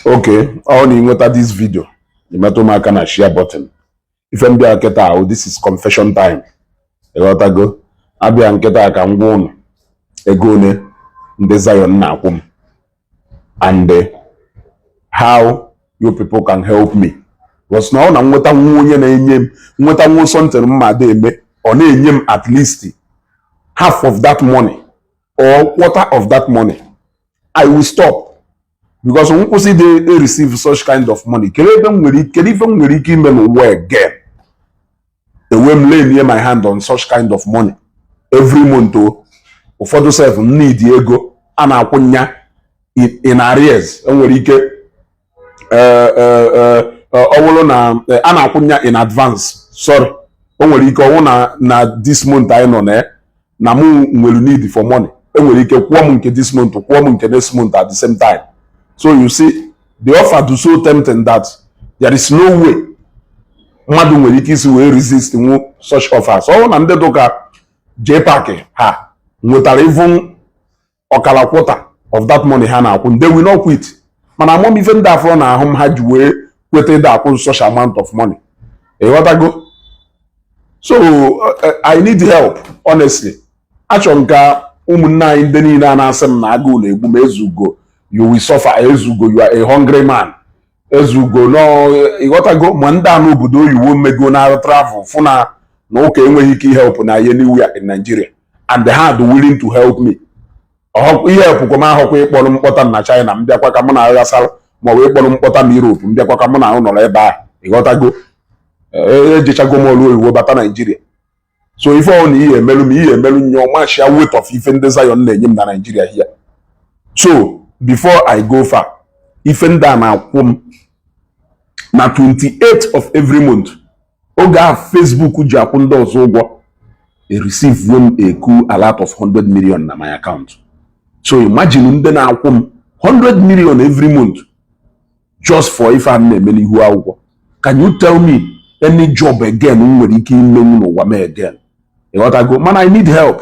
Okay, ọ na ịnweta this video, imetụ m aka na share button. Ife m bịa kịta ahụ, this is confession time. Ịghọtago? Abịa nkịta ka m gwa ụnụ ego one ndị Zion na-akwụ m and how you people can help me, because na ọ na nweta nwa onye na-enye m, nweta nwa something mma ada eme, ọ na-enye m at least half of that money or quarter of that money, I will stop, because nkwụsị dị receive such kind of money, kedu ebe m nwere, kedu ife m nwere ike ime n'ụwa again? Ewe m lay my hand on such kind of money every month o. Ụfọdụ sef m need ego a na-akwụ nya in arrears. Enwere ike ọ bụrụ na a na-akwụ nya in advance, sorry, o nwere ike ọnwụ na this month anyị nọ na mụ nwere need for money, enwere ike kwụọ m nke this month, kwụọ m nke next month at the same time. So you see, the offer do so tempting that there is no way mmadụ nwere ike isi wee resist nwu such offers. Ọ bụrụ na ndị dụka JPAC ha nwetara even ọkara, quarter of that money ha na-akwụ, they will not quit. Mana amam ife ndị afọ na ahụ m ha ji wee kweta ịda akwụ such amount of money. Ịghọtago? So I need help, honestly. Achọrọ m ka ụmụnne anyị ndị niile a na-asị m na agụụ na-egbu m, "Ezugo, you will suffer. Ezugo, you are a hungry man. Ezugo no." Ịghọtago? Ma ndị a n'obodo oyibo mmego na travel fụ na ụka enweghị ike help na anywhere in Nigeria, and they are willing to help me. Ihe helpụkwa m ahụkwa ịkpọrọ mkpọta na China m bịakwa ka mụ na aghasara, maọbụ ịkpọrọ mkpọta na Europe m bịakwa ka mụ na ahụ nọrọ ebe ahụ. Ịghọtago? Ejechago m ọrụ oyibo bata Nigeria. So ife ọ na ihe emelu m, ihe emelu nye ọmachia weight of ife ndị Zion na-enye m na Nigeria here. So before I go far, ife ndị a na-akwụ m na 28 of every month, oge ahụ Facebook ji akwụ ndị ọzọ ụgwọ, e receive m a cool alert of 100 million na my account. So imagine ndị na-akwụ m 100 million every month just for ife a m na-eme n'ihu akwụkwọ. Can you tell me any job again m nwere ike imenwu n'ụwa m again? Ịghọtago? Mana I need help.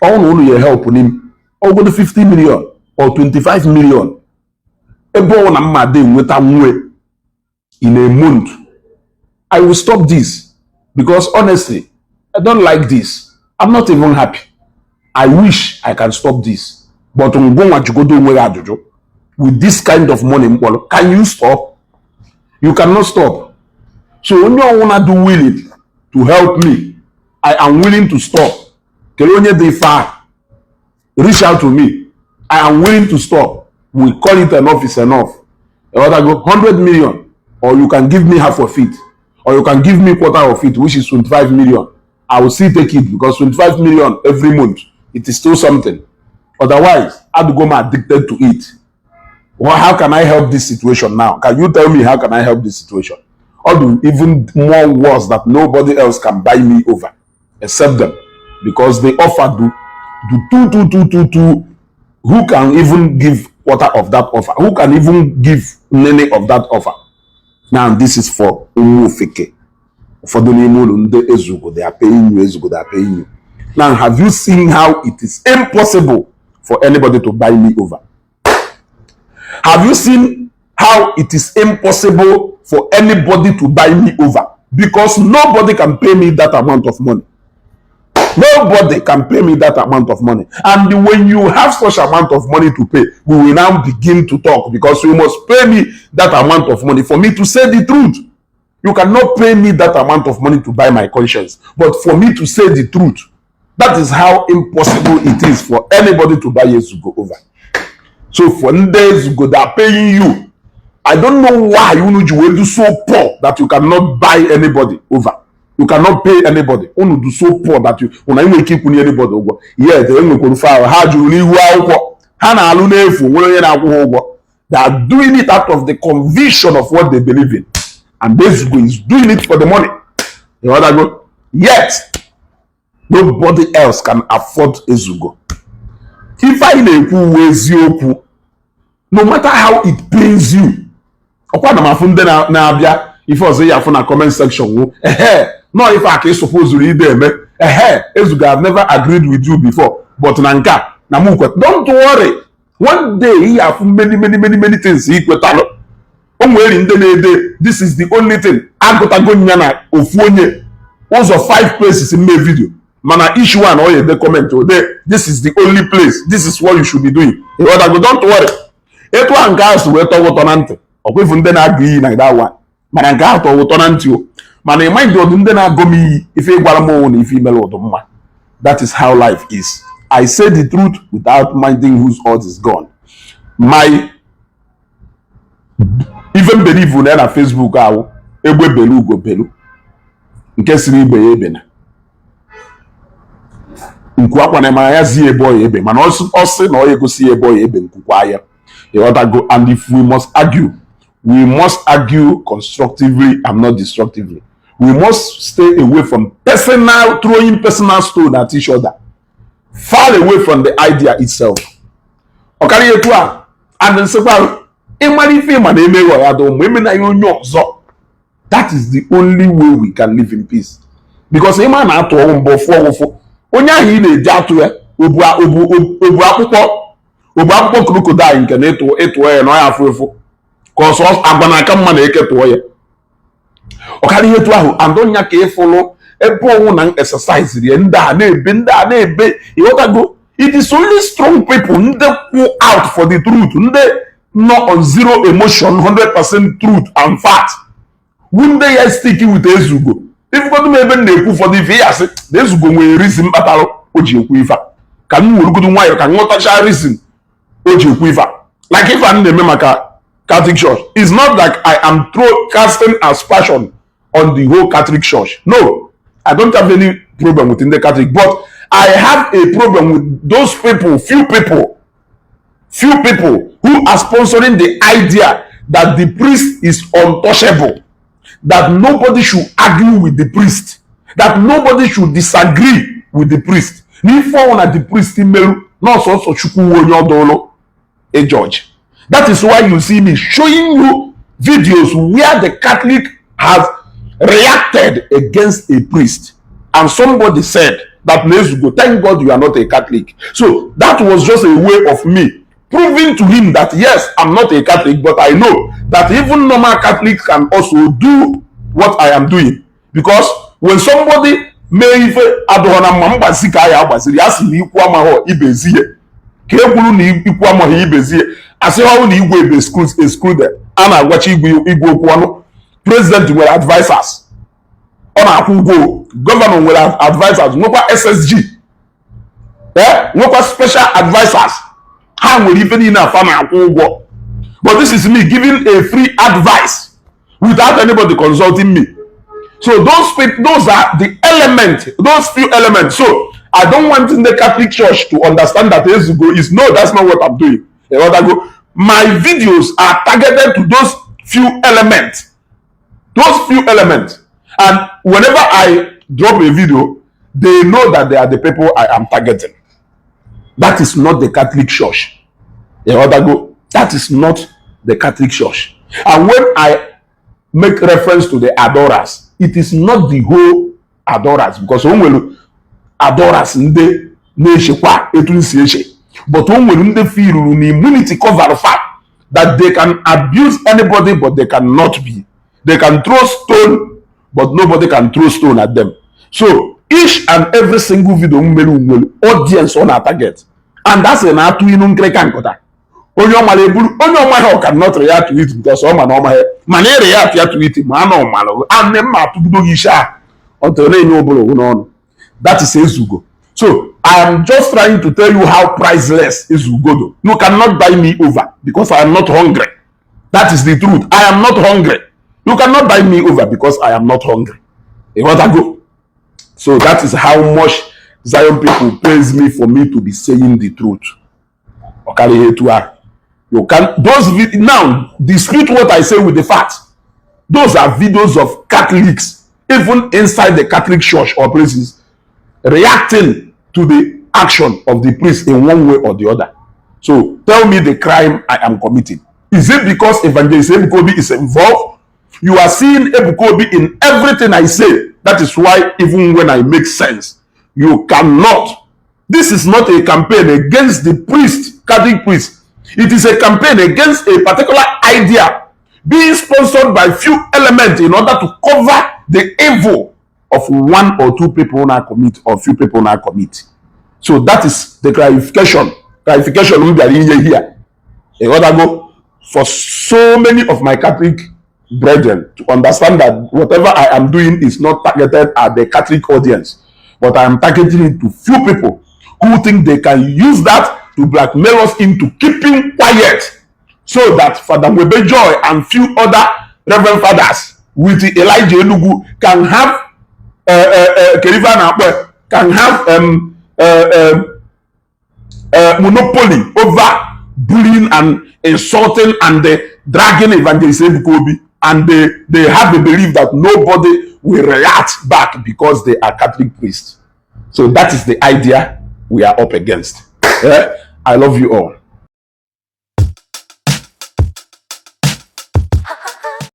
Ọ na unu ya help n'im ọgọdụ 50 million or 25 million, ebe ọ na mma dị enweta nwe in a month, I will stop this, because honestly, I don't like this. I'm not even happy. I wish I can stop this, but ngụnwa jụgodo onwe gị ajụjụ: with this kind of money mkpọrọ, can you stop? You cannot stop. So onye ọwụna dị willing to help me, I am willing to stop. Kedu onye dị far? Reach out to me. I am willing to stop. We call it enough is enough. Ịghọtago? 100 million, or you can give me half of it, or you can give me quarter of it, which is 25 million, I will still take it, because 25 million every month, it is still something. Otherwise, adịgo m addicted to it. Well, how can I help this situation now? Can you tell me how can I help this situation? Or do even more worse that nobody else can buy me over except them, because they offer do two two two two two. Who can even give quarter of that offer? Who can even give many of that offer? Now, this is for ụmụ ofeke. Ụfọdụ n'ime ụlọ ndị Ezugo, they are paying you. Ezugo, they are paying you. Now, have you seen how it is impossible for anybody to buy me over? Have you seen how it is impossible for anybody to buy me over? Because nobody can pay me that amount of money. Nobody can pay me that amount of money. And when you have such amount of money to pay, we will now begin to talk, because you must pay me that amount of money for me to say the truth. You cannot pay me that amount of money to buy my conscience, but for me to say the truth. That is how impossible it is for anybody to buy Ezugo over. So for ndị Ezugo that are paying you, I don't know why unu ji wee do so poor that you cannot buy anybody over. You cannot pay anybody. Unu do so poor that you unu enweghị ike ịkwụnye anybody ụgwọ. Yet enwekwara fe ha jụrụ n'ihu akwụkwọ, ha na-alụ n'efu, nwere onye na-akwụ ha ụgwọ. They are doing it out of the conviction of what they believe in, and Ezugo is doing it for the money. Ịghọtago? Yet nobody else can afford Ezugo. Ife anyị na-ekwu uwe eziokwu, no matter how it pains you. Ọkwa na m afụ ndị na-abịa ife ọzọ ya afụ na comment section wụ ehe nọọ ife a ka ị supposed ide eme. Ehe, Ezugo, have never agreed with you before, but na nke a na mụ kwe. Don't worry, one day ị afụ many, many, many, many things ikwetalụ. O nwere ndị na-ede, "This is the only thing." Agụtago nya na ofu onye ụzọ five places mme video, mana each one ọ ya ede comment, ode, "This is the only place, this is what you should be doing." Ịghọtago? Don't worry. Etu a nke ahụ si wee tọwa ụtọ na ntị, ọkwa ifu ndị na-agụ iyi na that one, mana nke ahụ tọwa ụtọ na ntị o. Mana ịma ndị ọdụ ndị na-agụ m iyi, ife ịgwara m onwe na ife imere ụdụ mma. That is how life is. I say the truth without minding whose odds is gone. My ife believe na ya na Facebook ahụ, egbe belu, ugo belu, nke siri igbe ya ebe na nku akwa na mara ya zie ebe ọ ya ebe, mana ọ sị na ọ ya egosi ya ebe ọ ya ebe nkwukwa ya. Ịghọtago? And if we must argue, we must argue constructively and not destructively. We must stay away from personal throwing personal stone at each other, far away from the idea itself. Ọ karịa etu a. And nsịkwa ịmara ife ịma na emeghọ ya dị ụmụ emena ya onye ọzọ. That is the only way we can live in peace, because ịma na-atụ ọnwụ mbụ fụọ ụfụ onye ahụ ị na-eji atụ ya, obu obu akpụkpọ, obu akpụkpọ crocodile nke na ịtụ ịtụọ ya na ọ ya afụ efu ka ọsọ agwa na aka mma na eke tụọ ya. Ọ karịa ihe etu ahụ. And ọnya ka ịfụlụ ebe ọnwụ na exercise rie ndị a na-ebe, ndị a na-ebe. Ịghọtago? It is only strong people, ndị kwụ out for the truth, ndị nọ on zero emotion, 100% truth and fact, wu ndị ya stick with Ezugo. Ifụgodu m ebe m na-ekwu ụfọdụ ife, ya asị na Ezugo nwere reason kpatara o ji ekwu ife a, ka m weregodu nwayọọ ka m ghọtacha reason o ji ekwu ife a. Like ife a m na-eme maka Catholic Church is not like I am throw casting aspersion on the whole Catholic Church. No, I don't have any problem with the Catholic, but I have a problem with those people, few people, few people who are sponsoring the idea that the priest is untouchable, that nobody should argue with the priest, that nobody should disagree with the priest. N'ife ọnwụ na the priest meru na ọsọsọ Chukwu onye ọdụlụ a judge. That is why you see me showing you videos where the Catholic has reacted against a priest and somebody said that, "Nezugo, thank God you are not a Catholic." So that was just a way of me proving to him that yes, I'm not a Catholic, but I know that even normal Catholics can also do what I am doing, because when somebody mee ife adụghọ na mma mgbazi ka ya agbaziri ya, sị na ikwu amaghọ ibezie ka e kwuru na ikwu amaghị ibezie, asị ọrụ na igwe ebe excluded. A na-agwacha igwe igwe okwu ọnụ. President nwere advisers ọ na-akwụ ụgwọ, governor nwere advisers, nwekwa SSG, nwekwa special advisers. Ha nwere ife niile afa na-akwụ ụgwọ, but this is me giving a free advice without anybody consulting me. So those people, those are the element, those few elements. So I don't want in the Catholic Church to understand that Ezugo is, no, that's not what I'm doing. Ịghọtago? My videos are targeted to those few elements, those few elements, and whenever I drop a video, they know that they are the people I am targeting. That is not the Catholic Church. Ịghọtago? That is not the Catholic Church. And when I make reference to the adorers, it is not the whole adorers, because o nwere adorers ndị na-echekwa etu nsi eche, but o nwere ndị feeluru na immunity cover fa, that they can abuse anybody but they cannot be, they can throw stone but nobody can throw stone at them. So each and every single video m mere nwere audience ọ na target, and that's na atụ inu nkịrịka nkụta onye ọ mara eburu onye ọ maghị ọ can not react to it, because ọ ma na ọ maghị, mana ị react ya to it ma a na ọ mara anị mma atụgido gị isi a ọ tọrọ na-enye ụbụrụ ògwu n'ọnụ. That is Ezugo. So I am just trying to tell you how priceless Ezugo do. You cannot buy me over because I am not hungry. That is the truth. I am not hungry. You cannot buy me over because I am not hungry. Ịghọtago? So that is how much Zion people praise me for me to be saying the truth. Ọ karịghị etu ahụ. You can those now dispute what I say with the fact. Those are videos of Catholics, even inside the Catholic Church or places, reacting to the action of the priest in one way or the other. So tell me the crime I am committing. Is it because Evangelist Ebuka Obi is involved? You are seeing Ebuka Obi in everything I say. That is why even when I make sense, you cannot. This is not a campaign against the priest, Catholic priest. It is a campaign against a particular idea. being sponsored by few elements in order to cover the evil of one or two people na commit or few people na commit. So that is the clarification m bịara inye here, ịghọtago, for so many of my Catholic brethren to understand that whatever I am doing is not targeted at the Catholic audience, but I am targeting it to few people who think they can use that to blackmail us into keeping quiet so that Father Nwebe Joy and few other reverend fathers with Elijah Enugu can have Keriva na-akpọ can have monopoly over bullying and insulting and dragging Evangelist Ebuka Obi, and they have the belief that nobody will react back because they are Catholic priests. So that is the idea we are up against. Eh? I love you all.